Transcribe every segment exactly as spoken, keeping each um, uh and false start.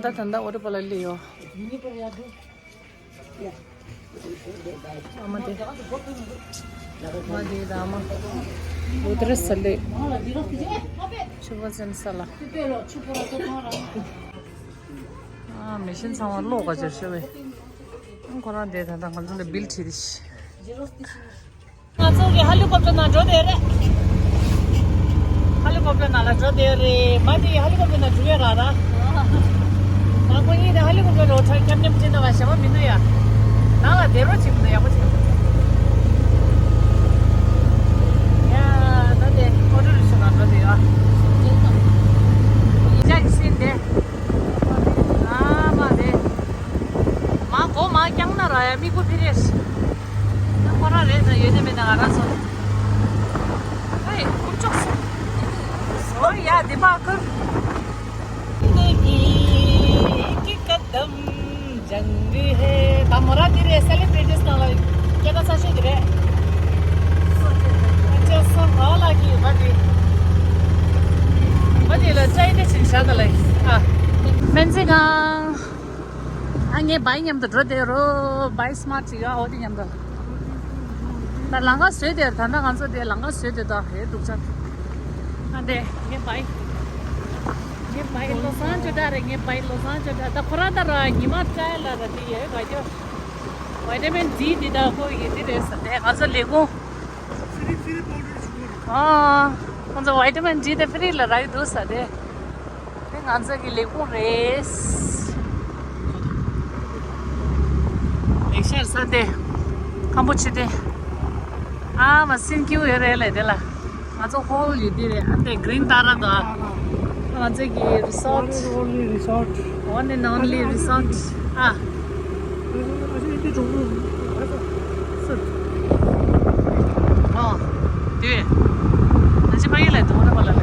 ད་ད་ལྟ་ཨོ་ཏོ་པ་ལ་སླེབས་ཡོད། ཨ་མ་དེ། མ་དེ་ད་ཨ་མ། ཨོ་ཏོ་རེ་ས་ལེ། ཆུ་བ་ཟན་ས་ལ། ཨ་མེ་ཤིན་ཚང་མ་གློག་ག་ཅེར་ཤོ་བེ། ཁོ་རང་དེ་ད་ལྟ་ང་ཚོ་ལ་བིལ་བྲིས་ཏེ་ཤི། ང་ཚོ་གི་ཧེ་ལི་ཀོབ་ཊར་ནང་འགྲོ་བསྡད་རེད། ཧེ་ལི་ཀོབ་ཊར་ནང་ལ་འགྲོ་བསྡད་རེད། མ་དེ་ཧེ་ལི་ཀོབ་ཊར་ནང་འགྲོ་ཡ་ར་ར། ང་ཁོ་གཉིས་དེ་ཧེ་ལི་ཀོབ་ཊར་རོ་ཁྲ་མཉམ་མཉམ་ཅན་ན་བ་ཞེ་བ་མི་འདུག་ཡ། ནང་ལ་བསྡད་རོགས་བྱེད་མི་འདུག་ཡག་པོ་བྱེད། ཡ་ད་དེ་ཨོ་ཊོ་རི་ཤ་ནང་འགྲོ་བསྡད་ཡ། ཡིན་ཅག་གི་སྲིད་དེ། ཨ་མ་དེ། མ་གོ་མ་རྐྱང་ན་ར་ཡ་མིག་པོ་ཕི་རེད། ད་ཁོ་རང་རེད་ད་ཡོད་ནི་མེད་ན་ང་རང་ཚོ། ཨེ་ཁུར་ཅོག་སོང་། ཨོ་ཡ་དེ་པ་ཁུར། ད་མོ་ར་དེ་རེད་སེ་ལི་བྷི་རི་ཊི་ནང་ལ་སྐད་གྲགས་ཚ་ཤོས་དེ་རེད། ཨ་ཅེ་སོ་ག་ལ་གི་བ་དེ། བ་དེ་ལ་ཅའི་དེ་ཕྱིན་བཞག་ད་ལ་ཨ། སྨན་རྩིས་ཁང་། ཨ་ངས་བའི་མཉམ་དུ་འགྲོ་བསྡད་རོ། བའི་སི་མ་ཊི་ཡོད་ཨོ་དེ་མཉམ་དུ། ད་ལམ་ཁ་བཟོས་དེར་ད་ལྟ་ང་ཚོ་དེ་ལམ་ཁ་བཟོས་དེ་ད་ཧེ་འདུག་ཅག་ཨ་དེ་ངས་བའི། ངས་བའི་བློ་བཟང་ཅོ་འདྲ་རེད། ངས་བའི་བློ་བཟང་ཅོ་འདྲ་ད་ཁོ་རང་ད་ར་ཉི་མ་ཊའི་ལ་ར་དེ་ཡོད་ག་ཅོ། ཝི་ཊ་མིན་ཌི་དེ་ད་ཁོ་ཡི་དེ་རེད་ས་དེ་ང་ཚོ་ལས་ཁུངས། ཨ། ཁོང་ཚོ་ཝི་ཊ་མིན་ཌི་དེ་ཕི་རི་ལ་རག་གི་འདུག་ས་དེ། དེ་ང་ཚོ་གི་ལས་ཁུངས་རེད། ལེགས་ཤར་ས་དེ། ཁམ་བུ་ཆུ་དེ། ཨ་མ་སིན་ཀིའུ་ཡོད་རེད་ལས་དེ་ལ། ང་ཚོ་ཧོལ་ཡོད་དེ་རེད་ཨ་དེ་གི་རིན་ཏཱ་ར་དང་། ང་ཚོ་གི་རི་སོར་ཊི། One and only resort. One and only resort. ཨ། ཨ་ཅེ་ཨིན་ཇི་གྲོགས་པོ། སུ། ཨོ། དེ། ང་ཅི་མ་ཡིན་ལ་དུ་བ་ལ་བ་ལ་ལ།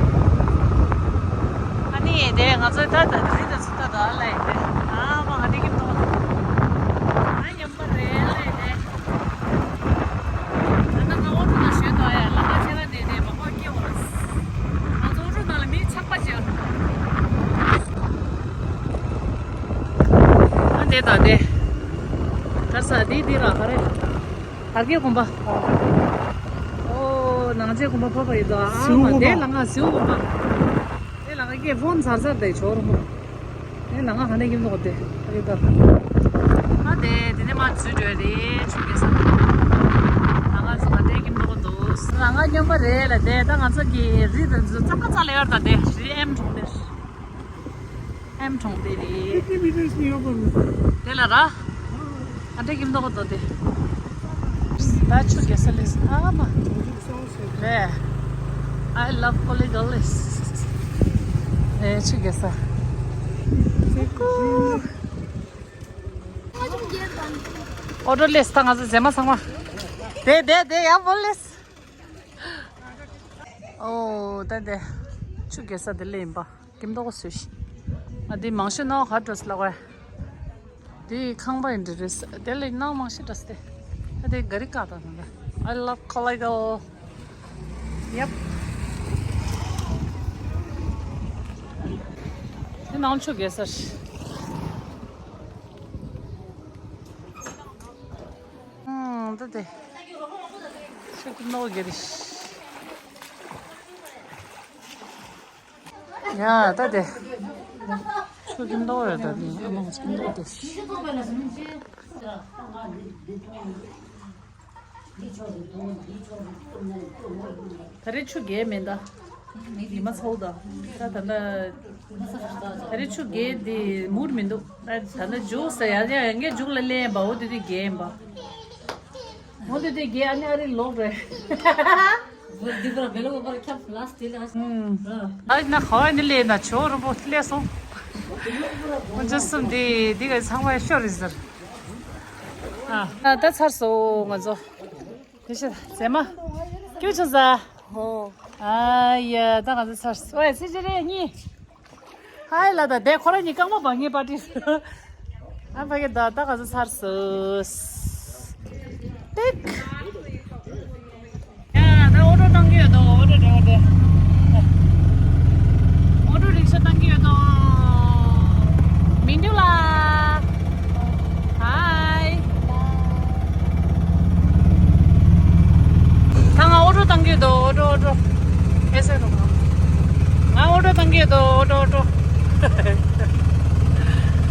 ཨ་ནི་དེ་ང་ཚོའི་ད་ད་རི་ད་ཚུ་ད་ད་ལ་ཡིན་དེ། ཨ་མ་ང་དེ་གི་མཐོང་། ཨ་ཉམས་པ་རེད་ལ་ཡིན་དེ། ད་ལྟ་ང་ཨོ་ཊོ་ནང་ཞོན་དོ་ཡ་ལ་ང་ཁྱེད་རང་དེ་དེ་མ་གོ་སྐྱེ་བ། ང་ཚོ་ཨོ་ཊོ་ནང་ལ་མི་ཆགས་པ་ཅིག་ཨ་དེ་ད་དེ། ག་ས་དེ་དེ་ར་ག་རེ། དར་རྒྱས་དགོན་པ། ཨོ་ནང་ཆེན་དགོན་པ་ཕབ་པ་ཡིན་དོ་ཨ་ཟེའུ་མ་དགོན་པ། དེ་ལ་ང་ཟེའུ་དགོན་པ། དེ་ལ་ང་སྐད་ཕོན་ཚར་ཚར་དེ་ཆོར་མོ། དེ་ལ་ང་ཧ་ནེ་ཀིམ་ནོ་དེ་ཨ་ཡོད་ད། ཨ་དེ་དེ་ནས་མ་འཛུལ་འགྲོ་རེད་ཆུ་རྒྱལ་ས། ང་ཚོ་ཧ་ནེ་ཀིམ་ནོ་འདུག་ང་ང་སྨྱོན་པ་རེད་ལ་དེ་ད་ང་ཚོ་གི་རི་དེ་ཚོ་རྩ་ཁ་རྩ་ལ་ཡོད་ད་དེ་རི་ཨེམ་གྲོང་དེ། ཨེམ་གྲོང་དེ་རེད། Fifty meters ནས་ཡོད་པ་རེད། དེ་ལ་ར། ཨ་འདྲ་གི་མདོག་དོ་དེ། ད་ཆུ་རྒྱལ་ས་ལས་ཨ་མ། རེད། I love Kollegal is. རེད་ཆུ་རྒྱལ་ས། ཨོ་ཊོ་ལས་ད་ང་ཚོ་མཛེས་མ་ཚང་མ། དེ་དེ་དེ་ཡང་བོ་ལས། ཨོ་ད་དེ། ཆུ་རྒྱལ་ས་དེ་ལས་ཡིན་པ། ཀིམ་ཏོག་སུ་ཤི། ཨ་དེ་མང་ཤོས་ནང་ཧར་འགྲོ་སི་ལ་བས། དེ་ཁང་པ་ཡིན་འདྲ་རེད། དེ་ལས་ནང་མང་ཤོས་འགྲོ་སི་དེ། ཨ་དེ་ག་རི་ཀ་ད་ན། I love Kollegal. Yep. དེ་ནང་ཆུ་རྒྱལ་ས་ཤི། ཨང་ད་དེ། ཆུ་ཀིམ་ཏོག་ག་རི་ཤི། ཡ་ད་དེ། ཆུ་ཀིམ་ཏོག་ཡོད་ད་དེ་ཨ་མ་ཀིམ་ཏོག་དེ། ད་རེས་ཆུ་རྒྱས་མེད་ད། ཉི་མ་ཚ་བོ་ད། ད་ད་ད། ད་རེས་ཆུ་རྒྱས་དེ་མུར་མི་འདུག་ད་ད་ད་མཇུག་ས་ཡ་ཡ་ཡ་ངས་མཇུག་ལ་ལེན་པ་འོ་དེ་དུས་རྒྱས་ཡིན་པ། འོ་དེ་དུས་རྒྱས་ཨ་ནི་ཨ་རི་ལོག་རེད། འདི་པར་བེ་ལོ་པར་ཁྱབ་ལ་སྟེ་ལ། ཨ་ན་ཁ་བ་ནི་ལས་ན་ཆོ་རུ་པོ་ལས་སོང་། འོ་ཅོ་སུམ་དེ་དེ་ག་ཚང་མ་ཤོར་རེད་ཟེར། ཨ་ད་ཚར་སོང་ང་ཚོ། དེ་ཤི་ཟེ་མ། ཀྱུ་ཆུ་ཟ། ཧོ། ཨ་ཡ་ད་ང་ཚོ་ཚར་སོང་། ཨེ་སི་ཇི་རེ་གཉིས། ཧའི་ལ་ད་དེ་ཁོ་རང་གཉིས་རྐང་པ་བ་ངའི་པར་ཏི། ཨ་ཕ་གི་ད་ད་ག་ཚོད་ཚར་སོང་། ཏིག་ཡ་ད་ཨོ་ཊོ་བཏང་གི་ཡོད་དོ། ཨོ་ཊོ་རེད་ཨོ་ཊོ། ཨོ་ཊོ་རིག་ཤ་བཏང་གི་ཡོད་དོ། མི་འདུག་ལ། ཧའི། ད་ང་ཨོ་ཊོ་བཏང་གི་འདུག་ཨོ་ཊོ་ཨོ་ཊོ། ཨེ་སེ་རུ། ང་ཨོ་ཊོ་བཏང་གི་འདུག་ཨོ་ཊོ་ཨོ་ཊོ།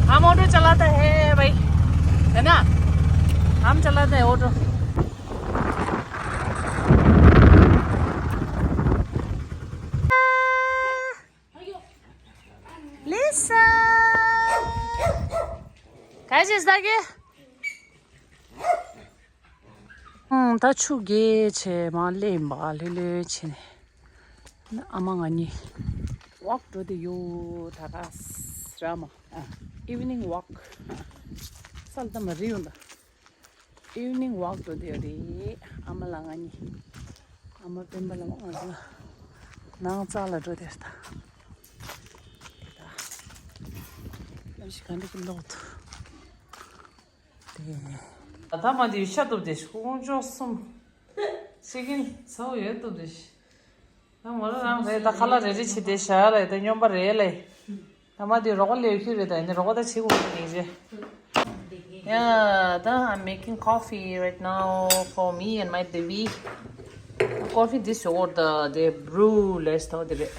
हम ऑटो चलाता है भाई, है ना? हम चलाता है auto. Lisa! ག་ཅི་ཟ་གི། ཨང་། ད་ཆུ་རྐྱལ་བྱས་མར་སླེབས་པ་ལྷོད་ལྷོད་བྱས་ནས། ཨ་མ་ང་གཉིས་ཝོག་འགྲོ་བསྡད་ཡོད་ད་ག་ར་མ། ཨ། ཨི་ཝི་ནིང་ཝོག། སལ་ད་མ་རི་ཡོང་ད། ཨི་ཝི་ནིང་ཝོག་འགྲོ་བསྡད་ཡོད་རེད། ཨ་མ་ལགས་ང་གཉིས། ཨ་མ་སྤེན་པ་ལགས་ང་ཚོ་ནང་རྩ་ལ་འགྲོ་བསྡད་ད། གནམ་གཤིས་ག་འདྲ་གི་ལོག་འདུག་དེ། ད་མ་དེ་ཤ་གཏུབ་དེ་ཤོང་ཅོག་གསུམ། ཅི་གིན་ཚ་བོ་ཡོད་གཏུབ་དེ་ཤི། ད་མོ་རང་རང་རེད། ད་ཁ་ལག་རེ་རེ་བྱེད་དེ་བཞག་ལ་ད་སྨྱོན་པ་རེད་ལ། ད་མ་དེ་རོགས་པ་ལས་ཁྱུ་རེད། ད་ཡིན་ན་རོགས་པ་ད་བྱེད་དགོས་ཀྱི་རེད། Yeah, ད་I'm making coffee right now for me and my baby. Coffee this order the brew less ཐོག་དེ་རེད།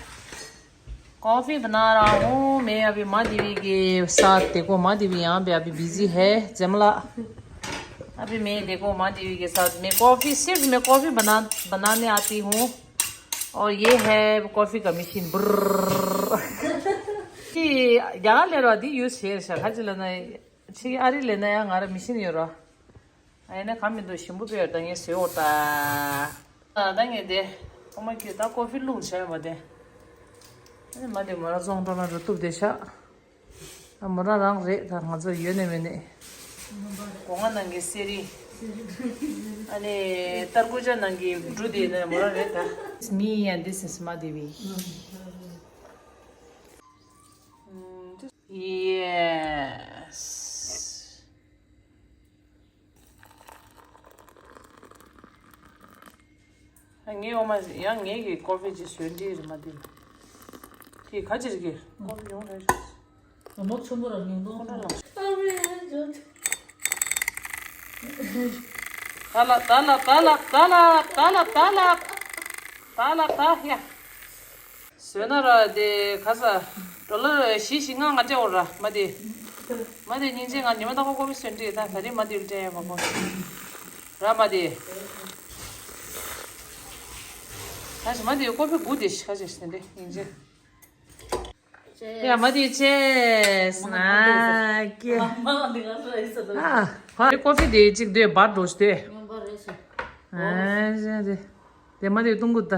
कॉफी बना रहा हूँ मैं अभी। माँ देवी के साथ। देखो, माँ देवी यहाँ पे अभी बिजी है। जमला। अभी मैं, देखो, माँ देवी के साथ मैं कॉफी, सिर्फ मैं कॉफी बना बनाने आती हूँ। और ये है कॉफी का मशीन। ब्रर। कि यहाँ ले रहा दी यूज़ शेयर शा खा चला ना। ཆི་ཨ་རི་ལས་ན་ཡང་ང་ར་མི་ཤེས་ནི་ཡོད་ར། ཨ་ཡིན་ན་གང་མི་འདུག་ཞིམ་པོ་དཔེ་ཡོད་ད་ངས་བཟོས་འོ་ད། ཨ་ད་ངས་དེ་ཨོ་མ་ཁྱོད་ད་ཀོ་ཕི་བླུགས་བྱས་མ་དེ། ཨ་ནི་མ་དེ་མོ་ར་རྫོང་འགྲོ་ལ་འགྲོ་ཐུབ་དེ་ཤག་ཨ་མོ་ར་རང་རེད་ད། ང་ཚོ་ཡོད་ནས་མེད་ནས། སྒོ་ང་ནང་གི་སེ་རི། ཨ་ནི་ཏར་ཀུ་ཅ་ནང་གི་འབྲུ་དེ་ནས་མོ་ར་རེད་ད། མི་ཡང་འདི་སེ་སི་མ་དེ་བི། Yes. ངའི་འོ་མ་ཡང་ངའི་གི་ཀོ་ཕི་ཅིག་བཟོས་འདི་རེད་མ་འདི། དེ་ག་ཅི་རེད་གི་ཀོ་ཕི་ཡོང་རེད། མོ་ཆུང་མོ་ར་ཉུང་ཉུང་ཁོ་ན་ལ། ད་ལ་ད་ལ་ད་ལ་ད་ལ་ད་ལ་ད་ལ་ད་ལ་ད་ལ་ད་ཡ། བཟོས་ན་ར་དེ་ག་ས། ཌོ་ལར་བཞི་བཞི་ལྔ་ལྔ་སྤྲད་འོ་ར་མ་དེ། མ་དེ་སྙིང་རྗེ། ང་ཉི་མ་ད་ཁོ་ཀོ་ཕི་བཟོས་འདྲི་ད་ད་རེས་མ་དེ་སྤྲད་ཡ་མ་གོ་ར་མ་དེ། ད་ཞི་མ་དེ་ཀོ་ཕི་དགུ་དེ་ཤི་ཁ་ཅིག་ཟེར་འདྲི་སྙིང་རྗེ། ཡ་མ་དེ་ཅེས་ན་ཀེ། ཨ་ཧ་ཀོ་ཕི་དེ་གཅིག་དེ་འབར་འགྲོ་ཤི་དེ། ཨ་ཞེ་དེ་དེ་མ་དེ་བཏུང་གུ་ད།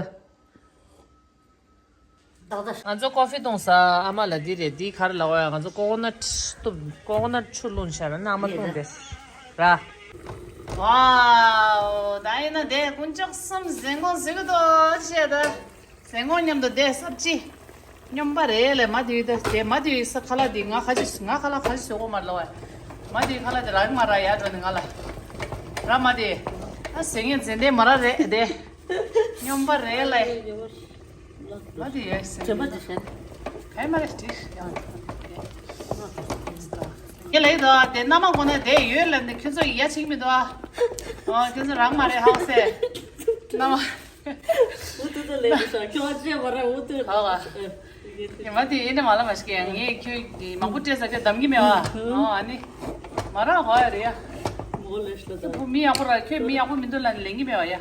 ང་ཚོ་ཀོ་ཕི་བཏུང་ས་ཨ་མ་ལ་འདི་རེད། འདི་ག་རེ་ལབ་ཡ། ང་ཚོ་ཀོ་ཀོ་ནཊ་བཏུབ། ཀོ་ཀོ་ནཊ་ཆུ་བླུགས་བཞག་ན་ཨ་མ་བཏུང་དེ་ར། ཝའོ། ད་ཡིན་ན་དེ་དཀོན་མཆོག་གསུམ་ཟན་གོང་ཟིག་གི་དོ་ཆེ་ད། ཟན་གོང་མཉམ་དུ་དེ་སབ་ཅི་སྨྱོན་པ་རེད་ལས་མ་དུས་ད་དེ་མ་དུས་ས་ཁ་ལག་འདི་ང་ཁ་ཅིག་ང་ཁ་ལག་ཁ་ཅིག་བཟོ་གོ་མ་ལོ་བ། མ་དུས་ཁ་ལག་དེ་རག་མ་རག་ཡ་འགྲོ་ནི་ང་ལ་ར་མ་དེ། ཨ་ཟེ་ངན་ཟེ་འདེ་མ་ར་རེད་དེ། སྨྱོན་པ་རེད་ལས། མ་དེ་ཡོད་ཟེར། དྲན་པ་དེ་བྱས། ག་ཡི་མ་རེད་དེ། ཡ་ལེ་དོ་དེ་མནའ་མ་གོ་ན་དེ་ཡོད་ལ་ནི་ཁྱོད་ཚོ་ཡ་ཆིག་མི་དོ། ཨ་ཁྱོད་ཚོ་རང་མ་རེད་ཧང་སེ། མནའ་མ། འུ་ཏུ་ཏུ་ལེ་དུ་ཤ་ཁྱོད་ཅེ་བ་ར་འུ་ཏུ། ཧ་བ། ཡ་མ་དེ་ཡིན་ན་མ་ལ་མ་ཤི་ཀེ་ངས་ཁྱོད་མང་པོ་སྤྲད་ས་ཁྱོད་འདམ་གི་མེད་བ། ཨ་ནི། མ་ར་ཧ་ཡ་རེད་ཡ། མོ་ལེ་ཤ་ད། ཁྱོད་བུ་མི་ཡག་པོ་ར་ཁྱོད་མི་ཡག་པོ་མི་འདུག་ལ་ནི་ལེན་གི་མེད་བ་ཡ།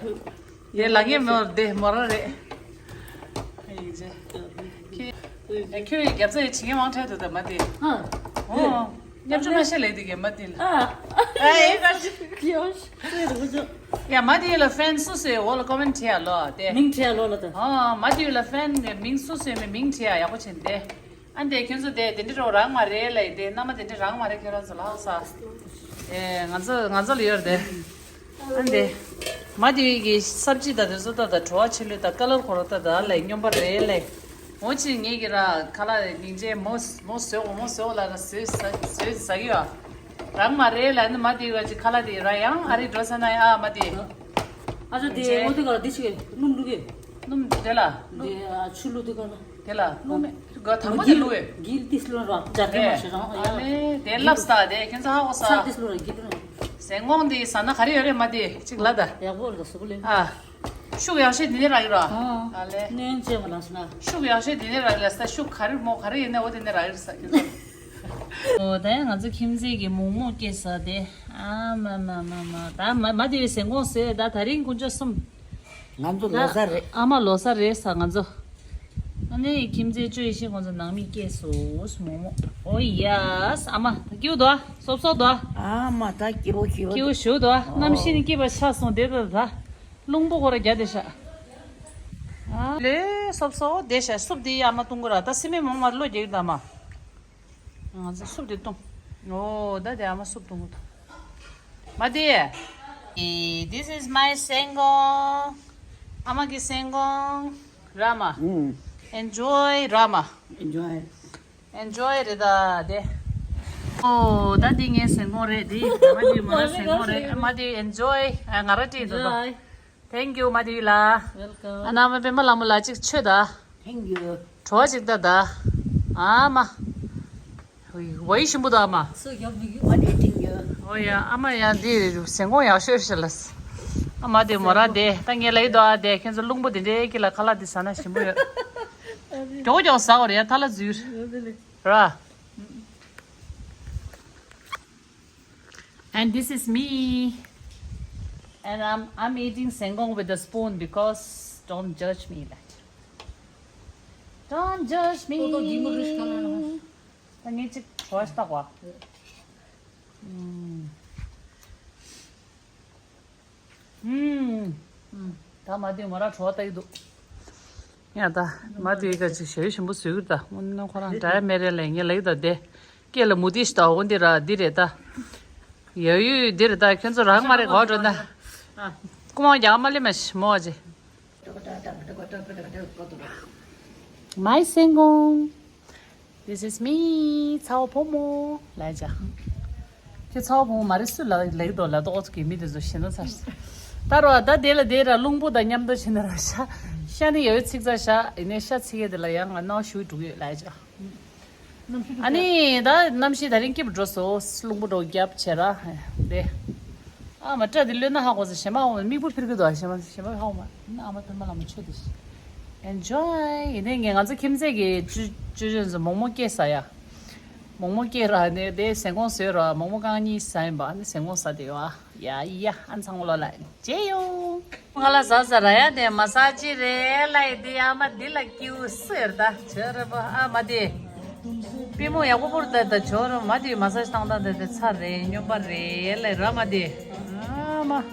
དེ་ལ་ངས་མོ་དེ་མོ་ར་རེད། ཡིན་ཅེ། ཁྱོད་ཁྱོད་རྒྱབ་རྩ་ཡི་བྱེད་མཁན་མང་ཕྲལ་འདུག་ད་མ་དེ། ཨ། ཨོ། མཉམ་ཆུང་མ་ཤེས་ལེ་དེ་གས་མ་དེ་ལ། ཨ། ཨ་ཨེ་ག་ཅི། ཡོ་ཤི། ཡ་མ་དེ་ལ་ཕེན་སུ་སུའི་འོག་ལ་ཀོ་མེན་བྲིས་ཡ་ལོ་དེ། མིང་བྲིས་ཡ་ལོ་ལ་ད། ཨོ་མ་དེ་ལ་ཕེན་གི་མིང་སུ་སུའི་མི་མིང་བྲིས་ཡ་ཡག་པོ་བྱེད་དེ། ཨ་འདས་ཁྱོད་ཚོ་དེ་དེ་འདྲི་རོགས་རང་མ་རེད་ལ་དེ་མནའ་མ་དེ་འདྲི་རང་མ་རེད་ཁྱོད་རང་ཚོ་ལ་ཧ་ས། ཨེ་ང་ཚོ་ང་ཚོ་ལ་ཡོད་རེད་དེ། ཨ་འདི། མ་དེ་གི་སབ་ཅི་དང་དེ་ཚོ་ད་ད་བྲོ་བ་ཆེ་ལོས་ད་ཀ་ལར་ཁོ་ར་ད་ད་ལ་སྨྱོན་པ་རེད་ལ། ངོ་ཅི་ངེད་ཀྱི་ར་ཁ་ལག་སྙིང་རྗེ་མོ་མོ་བཟོས་གོ་མོ་བཟོས་གོ་ལ་ར་བཟོས་ཟ་བཟོས་ཟ་གི་ཡོད། རང་མ་རེད་ལ་ནི་མ་དེ་ག་ཅི་ཁ་ལག་དེ་ར་ཡང་ཨ་རི་འགྲོ་ས་ན་ཡང་ཨ་མ་དེ། ཨ་ཅོ་དེ་ངོ་དེ་ག་ར་དེ་ཆི་གེ་སྣུམ་བླུག་གེ། སྣུམ་དེ་ལ། དེ་ཨ་ཆུ་བླུག་དེ་ག་ར། དེ་ལ་བླུག་མེད། ག་དང་པོ་དེ་བླུག་ཨེ། གིལ་ཏིས་ལོ་ར་ཇར་གི་མ་ཤེས་རང་ཡ། ཨ་ལེ་དེ་ལབ་སྟ་དེ་ཁྱེད་ཚ་ཧ་གོ་ས། ས་ཏིས་ལོ་ར་གིལ་ར། ཟན་གོང་དེ་ས་ན་ག་རེ་ཡོད་རེད་མ་དེ་གཅིག་ལ་ད། ཡག་པོ་རེད་ད་སུ་གུ་ལེ། ཨ། ཤུགས་ཡག་ཤོས་དེ་ནས་རག་གི་ར། ཨ་ལེ། ནན་ཅེ་མ་ལ་སུ་ན། ཤུགས་ཡག་ཤོས་དེ་ནས་རག་གི་ལ་ས་ཤུགས་ག་རེ་མོ་ག་རེ་ཡིན་ན་འོ་དེ་ནས་རག་གི་ར་ས་ཁྱེད་ཚ། ཨོ་ད་ཡང་ང་ཚོ་ཁྱིམ་མཚེས་ཀྱི་མོག་མོག་སྐྱེས་ས་དེ། ཨ་མ་མ་མ་མ་ད་མ་མ་དེ་བའི་ཟན་གོང་ཟེར་ད་ད་རིང་དཀོན་མཆོག་གསུམ། ང་ཚོ་ལོ་གསར་རེད། ཨ་མ་ལོ་གསར་རེད་ས་ང་ཚོ། ཨ་ནི་ཁྱིམ་མཚེས་ཅོ་ཡེ་ཤེས་ཁོང་ཚོ་ནང་མི་སྐྱེས་སོ་མོག་མོག་ཨོ་ཡ་ས་ཨ་མ་ད་སྐྱིའུ་དོ་སོབ་སོབ་དོ། ཨ་མ་ད་སྐྱིའུ་སྐྱིའུ་སྐྱིའུ་ཞུ་དོ་གནམ་གཤིས་ནི་སྐྱིད་པ་ཆགས་སོང་དེ་ད་ད། རླུང་པོ་ཁོ་ར་རྒྱ་དེ་ཤ། ཨ་ལེ་སོབ་སོབ་དེ་ཤ་སུབ་དེ་ཡ་མ་བཏུང་གི་ར་ད་སི་མེ་མོང་མ་བློ་རྒྱག་གི་ད་མ། ང་ཚོ་སུབ་དེ་བཏུང་། ཨོ་ད་དེ་ཨ་མ་སུབ་བཏུང་གི་ད། མ་དེ། This is my སེང་གོང་། ཨ་མ་གི་སེང་གོང་། ར་མ། ཨུམ། Enjoy ར་མ། Enjoy། Enjoy རེད་ད་དེ། ཨོ་ད་འདི་ངའི་ཟན་གོང་རེད་འདི། མ་འདི་མོ་ར་ཟན་གོང་རེད་མ་འདི་enjoy ཨ་ང་ར་བྲིས་འདུག་ད། Thank you མ་འདི་ལ། Welcome ཨ་ན་མ་པེ་མ་ལ་མོ་ལ་གཅིག་མཆོད་ད། Thank you བྲོ་བ་གཅིག་ད་ད། ཨ་མ། བའི་ཞིམ་པོ་ད་ཨ་མ། སུ་རྒྱབ་འདི་ཡུ་མ་འདི་ཏིང་ཡོད། ཨོ་ཡ་ཨ་མ་ཡ་འདི་ཟན་གོང་ཡག་ཤོས་ཤི་ལ། ཨ་མ་འདི་མོ་ར་དེ་ད་ངས་ལ་ཡི་དོ་ཨ་དེ་ཁྱེད་ཚོ་རླུང་པོ་འདི་འདྲའི་ཀི་ལ་ཁ་ལག་འདི་ཟ་ན་ཞིམ་པོ་ཡོད། མགྱོགས་མགྱོགས་ཟ་བ་རེད་ཡ་ཐ་ལ་འཛུལ། ར། And this is me. And I'm I'm eating སེང་གོང་with a spoon because don't judge me like. Don't judge me. ད་ངས་ཅིག་བྲོ་བ་ཞིག་བཏགས་པ། ཨུམ། ཨུམ། ད་མ་དེ་མོ་ར་བྲོ་བ་བཏགས་ཀྱི་འདུག་ཡ་ད་མ་དེ་ག་ཅིག་ཞེ་ཞིམ་པོ་བཟོས་ཀྱི་ད་དངོས་གནས་ཁོ་རང་འདྲ་མེད་རེད་ལས་ངས་ལེགས་ད་དེ། སྐེ་ལ་མུ་ཏིག་ཞིག་ད་འོ་འདི་ར་འདི་རེད་ད། ཡ་ཡུས་འདི་རེད་ད་ཁྱོད་ཚོ་རང་མ་རེད་གོ་འགྲོ་ན། སྐུ་མ་རྒྱག་མ་ལེ་མ་ཤི་མོ་ཨ་ཅེ། མའི་སེང་གོང་། This is me. ཚ་བོ་བུ་མོ་ལ་ཡ་ཅག་ཁྱེད་ཚ་བོ་བུ་མོ་མ་རེད་སུ་ལ་ལེགས་འགྲོ་ལ་ཏོག་ཙམ་གྱི་མི་དེ་ཚོ་ཞེ་ན་ཚར། ད་རོ་ད་དེ་ལ་དེ་ར་རླུང་པོ་དང་མཉམ་དུ་ཕྱིན་ན་ར་ཤ་ཤ་ནི་ཡོད་ཚིག་ཚ་ཤ་ཡིན་ནའི་ཤ་ཚིག་ཡས་དེ་ལ་ཡང་ང་ནང་ཞུགས་འགྲོ་གི་ཡོད་ལ་ཡ་ཅག་ཨ་ནི་ད་གནམ་གཤིས་ད་རིང་སྐྱིད་པོ་འགྲོ་སོང་། རླུང་པོ་འགྲོ་རྒྱབ་བྱས་ར་དེ། ཨ་མ་སྐྲ་དེ་ལོས་ན་ཧ་གོ་ས་ཞེ་མ་འོང་མིག་པོ་ཕིར་གི་འདུག་ཞེ་མ་ཞེ་མ་ཧ་གོ་མ་ཨ་མ་ཕེར་མ་ལ་མ་ཆོད་དེ་ཤི། Enjoy ཡིན་ནའི་ངས་ང་ཚོ་ཁྱིམ་མཚེས་ཀྱི་ཅུ་ཅུ་ཅུ་ཚོ་མོག་མོག་སྐྱེས་ས་ཡ། མོག་མོག་སྐྱེས་ར་ནས་དེ་ཟན་གོང་བཟོས་ར་མོག་མོག་རྐང་གཉིས་ཟ་ཡིན་པ་ཨ་ནི་ཟན་གོང་ཟ་དེ་ཡོད་ཨ། ཡ་ཡ་ཨ་ཚང་ལོ་ལ་ཇེ་ཡོང་། ང་ལ་ཟ་ཟ་ར་ཡ་དེ་མ་ཟ་ཅི་རེད་ལ་ཡི་དེ་ཨ་མ་འདི་ལ་ཀྱིའུ་སུ་ཡོད་ད་ཆོས་རེད་པ་ཨ་མ་དེ། པི་མོ་ཡག་པོ་པོར་ད་ད་ཆོས་རེད་མ་དེ་མ་ཟ་ཞིག་བཏང་ད་ད་དེ་ཚ་རེད་སྨྱོན་པ་རེད་ལ་ཡི་ར་མ་དེ། ཨ་མ།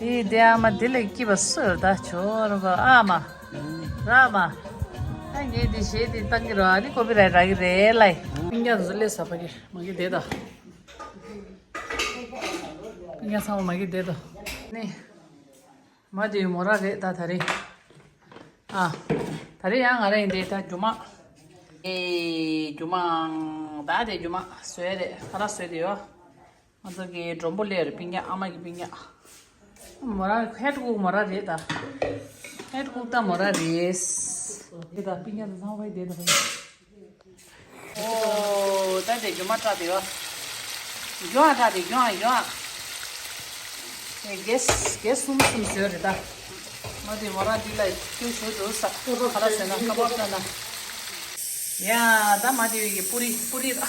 དེ་དེ་ཨ་མ་དེ་ལ་སྐྱིད་པ་སུ་ཡོད་ད་ཆོས་རེད་པ་ཨ་མ། ར་མ། ད་ངས་དེ་ཞེས་དེ་བཏང་གི་ར་ཨ་ནི་ཀོ་པི་རའེ་ཊི་རག་གི་རེད་ལ་ཡི། སྤུན་ཀྱག་ཚོ་སླེབས་ས་ཕ་གི་མ་གི་བསྡད་ད། སྤུན་ཀྱག་ཚང་མ་མ་གི་བསྡད་ད། ནི། མ་དེ་མོ་ར་རེད་ད་ད་རེད། ཨ། ད་རེད་ཡང་ང་ར་ཡིན་དེ་ད་རྒྱུ་མ། ཨེ། རྒྱུ་མ། ད་དེ་རྒྱུ་མ་བཟོས་རེད་ཁ་ལག་བཟོས་དེ་ཡོད། ང་ཚོ་གི་མགྲོན་པོ་སླེབས་རེད་སྤུན་ཀྱག་ཨ་མ་གི་སྤུན་ཀྱག་མོ་ར་ཧེཌ་ཀུག་མོ་ར་རེད་ད། ཧེཌ་ཀུག་ད་མོ་ར་རེད། དེ་ད་སྤུན་ཀྱག་ཚོ་ཚང་མ་དེ་ད་ཕ་གི། ཨོ། ད་དེ་རྒྱུ་མ་སྐྲ་དེ་ཡོད། རྒྱུ་མ་སྐྲ་དེ་རྒྱུ་མ་རྒྱུ་མ། དེ་གེ་གེ་གསུམ་གསུམ་བཟོས་རེད་ད། ང་དེ་མོ་རང་འདི་ལ་ཁྱོད་ཞུ་འདུག་ས་ཁ་ལ་ཟེར་ན་ཀ་བབ་ལ་ན། ཡ་ད་མ་དེ་བའི་གི་པུ་རི་པུ་རི་ར།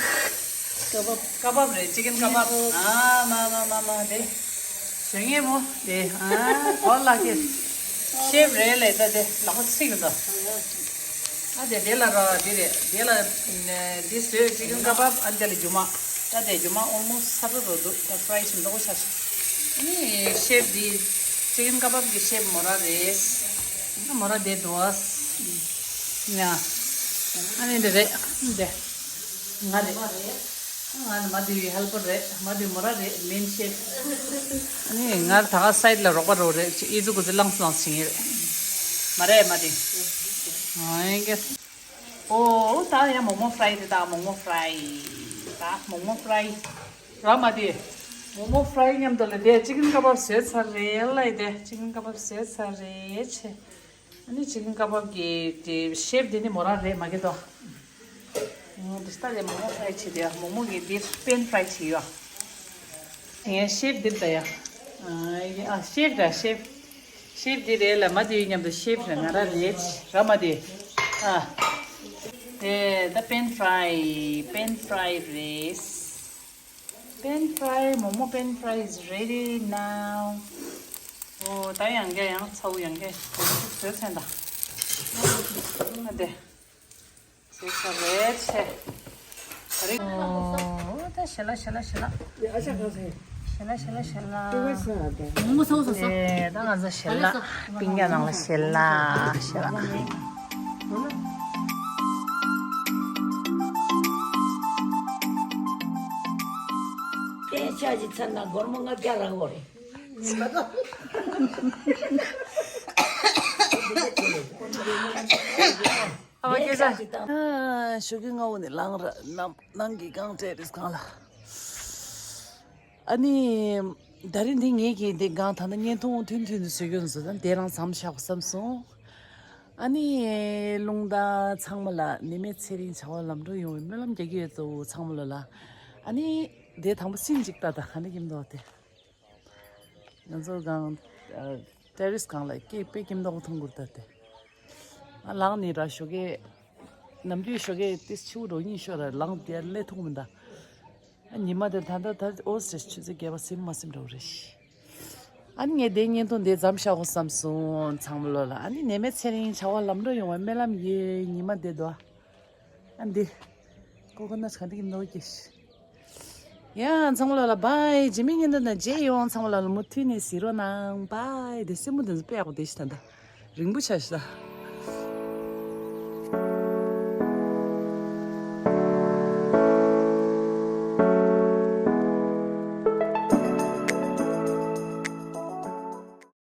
ཀ་བབ། ཀ་བབ་རེད་ཅི་ཀན་ཀ་བབ། ཨ་མ་མ་མ་མ་དེ། ཞོན་ངེས་མོ་དེ་ཨ་གོ་ལག་ཁྱེར། ཤེབ་རེད་ལས་ད་དེ་ལག་པ་ཚིག་འདུག་ཨ་དེ་དེ་ལ་ར་འདི་རེད་དེ་ལ་འདི་བཟོས་ཅི་ཀན་ཀ་བབ་ཨ་དེ་ལ་རྒྱུ་མ། ད་དེ་རྒྱུ་མ་ཨོལ་མོ་སི་ཚ་པོ་རོ་འདུག་ད་ཕ་རའི་ཞིམ་མདོག་ཆགས་ཤག་ཨ་ནི་ཤེབ་འདི་ཅི་ཀན་ཀ་བབ་གི་ཤེབ་མོ་ར་རེད། མོ་ར་དེ་འདུག་ཨ། ཡ། ཨ་ནི་འདི་རེད་འདི། ང་རེད། ང་ནི་མ་དུའི་ཧེལ་པར་རེད། མ་དུའི་མོ་ར་རེད། མེན་ཤེབ། ཨ་ནི་ང་ད་ག་སའིད་ལ་རོགས་པ་རོགས་རེད། ཨི་ཟུ་གུ་ཟི་ལངས་སུ་ལངས་ཕྱིན་ཡོད་རེད། མ་རེད་མ་དུའི། ཨོ་ཡིན་གི། ཨོ་ད་ཡ་མོག་མོག་ཕ་རའི་རེད་ད་མོག་མོག་ཕ་རའི། ད་མོག་མོག་ཕ་རའི། ར་མ་དུའི། མོག་མོག་ཕ་རའི་མཉམ་དུ་ལ་དེ་ཅི་ཀན་ཀ་བབ་བཟོས་ཚར་རེད་ལ་ཡི་དེ་ཅི་ཀན་ཀ་བབ་བཟོས་ཚར་རེད་ཆེ། ཨ་ནི་chicken kebab གི་དེ་ཤེཕ་དེ་ནི་མོ་རང་རེད་མ་གི་དོ། འོ་དེ་ལྟ་ལས་མོག་མོག་ཕ་རའི་བྱེད་དེ་ཡ། མོག་མོག་གི་དེ་pan fry བྱེད་ཡོད། དེ་ཡང་ཤེཕ་དེ་ལྟ་ཡ། ཨ་ཤེཕ་ར་ཤེཕ། ཤེཕ་དེ་རེད་ལ། མ་དེ་མཉམ་དུ་ཤེཕ་ར་ང་ར་རེད་ར་མ་དེ། ཨ་དེ་ད་pan fry pan fry རེད། Pan fry, momo pan fry is ready now. ཨོ་ད་ཡང་བསྐྱར་ཡང་ཚ་བོ་ཡང་བསྐྱར་བཟོས་ཚན་ད། ཨ་དེ་བཟོས་ཚར་རེད་ཆེ། ཨོ་ད་ཞལ་ལག་ཞལ་ལག་ཞལ་ལག་ཞལ་ལག་ཞལ་ལག་ཞལ་ལག་མོ་མོ་ཚ་བོ་ཟ་ས། དེ་ད་ང་ཚོ་ཞལ་ལག་པིང་ཡ་ནང་ལ་ཞལ་ལག་ཞལ་ལག་དེ་ཆ་ཅིག་ཚར་ན་སྒོར་མོ་ལྔ་བརྒྱ་རག་གོ་རེད། ཨ་བ་སྐད་ཆ། ཞོགས་ཀས་སྔ་བོ་ནས་ལངས་ར་ནམ་ནང་གི་སྒང་ཏྲེ་རེས་སྒང་ལ། ཨ་ནི། ད་རིང་འདི་ངེད་ཀྱིས་འདི་སྒང་ད་ལྟ་བརྙན་ཐུང་ཐུང་ཐུང་དུ་བཟོས་ཀྱི་ཡོད་ཟེར་ད་དེ་རང་མཚམས་བཞག་བསམ་སོང་། ཨ་ནི། རླུང་རྟ་ཚང་མ་ལ་ནད་མེད་ཚེ་རིང་བྱ་བ་ལམ་འགྲོ་ཡོང་བའི་སྨོན་ལམ་རྒྱག་གི་ཡོད་དོ་ཚང་མ་ལ་ལ། ཨ་ནི། དེ་དང་པོ་སིན་ཅིག་ལྟ་ད་ག་ནས་ཀྱིན་འདུག་དེ། ང་ཚོ་སྒང་། ཨ། ཏེ་རེས་སྒང་ལ་སྐད་དཔེ་ཀྱིན་འདུག་མཐོང་གུར་ལྟ་དེ། ཨ་ལངས་ནི་ར་ཞོགས་ཀས། ནམ་རྒྱུན་ཞོགས་ཀས་ཏིས་ཆུ་རོ་ཉིན་ཤོར་ར་ལངས་དེ་ལས་ཐུག་མི་འདའ། ཨ་ཉི་མ་དེ་ད་ལྟ་ད་ཨོ་སེ་ཆུ་ཚོད་བརྒྱད་པ་ཟིན་མ་ཟིན་འདྲ་བོ་རེད། ཨ་ནི་ངས་དེ་བརྙན་ཐུང་དེ་མཚམས་བཞག་གོ་བསམ་སོང་ཚང་མ་ལོ་ལ། ཨ་ནི་ནད་མེད་ཚེ་རིང་བྱ་བ་ལམ་འགྲོ་ཡོང་བའི་སྨོན་ལམ་ཡོད་ཉི་མ་དེ་དོ། ཨ་འདི། ཀོ་ཀོ་ནཊ་ག་འདི་གི་ནོ་ཀྱི་ཤི། ཡ་ཚང་མ་ལོ་ལ་བའི་རྗེས་མའི་བརྙན་ཐུང་དང་མཇལ་ཡོང་ཚང་མ་ལོ་ལ་མུ་མཐུད་ནས་གཟིགས་རོགས་གནང་བའི་དེ་སེན་མོ་དེ་ཚོ་དཔེ་ཡག་པོ་དེ་ཤི་ད་ད། རིང་པོ་ཆགས་ཤི་ད།